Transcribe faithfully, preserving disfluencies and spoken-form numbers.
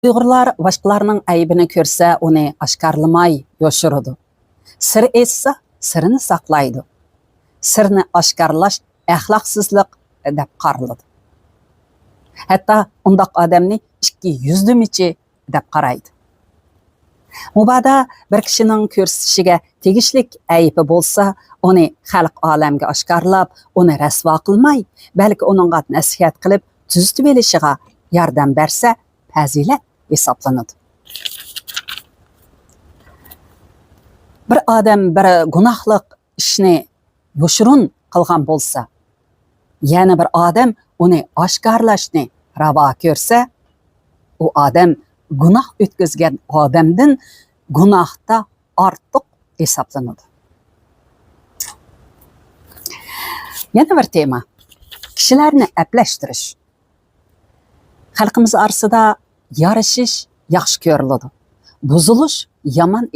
ئۇيغۇرلار باشقىلارنىڭ ئەيىبىنى كۆرسە، ئۇنى ئاشكارىلىماي يوشۇرىدۇ. سىر ئېچسا، سىرىنى ساقلايدۇ. سىرنى ئاشكارىلاش ئەخلاقسىزلىق دەپ قارىلىدۇ. ھەتتا ئۇنداق ئادەمنى ئىككى يۈزلىمىچى دەپ قارايدۇ. مۇبادا بىر كىشىنىڭ كۆرسىتىشىگە تېگىشلىك ئەيىبى بولسا، ئۇنى خەلق ئالەمگە ئاشكارىلاپ، ئۇنى رەسۋا قىلماي، بەلكى ئۇنىڭغا نەسىھەت قىلىپ تۈزىتىۋېلىشىغا ياردەم بەرسە، پەزىلەت ھېسابلىنىدۇ. بىر ئادەم بىر گۇناھلىق ئىشنى يوشۇرۇن قىلغان بولسا، يەنە بىر ئادەم ئۇنى ئاشكارىلاشنى راۋا كۆرسە، ئۇ ئادەم گۇناھ ئۆتكۈزگەن ئادەمدىن گۇناھتا ئارتۇق ھېسابلىنىدۇ. يەنە بىر تېما، كىشىلەرنى ئەپلەشتۈرۈش. خەلقىمىز ئارىسىدا يارىشىش ياخشى كۆرۈلىدۇ، بۇزۇلۇش يامان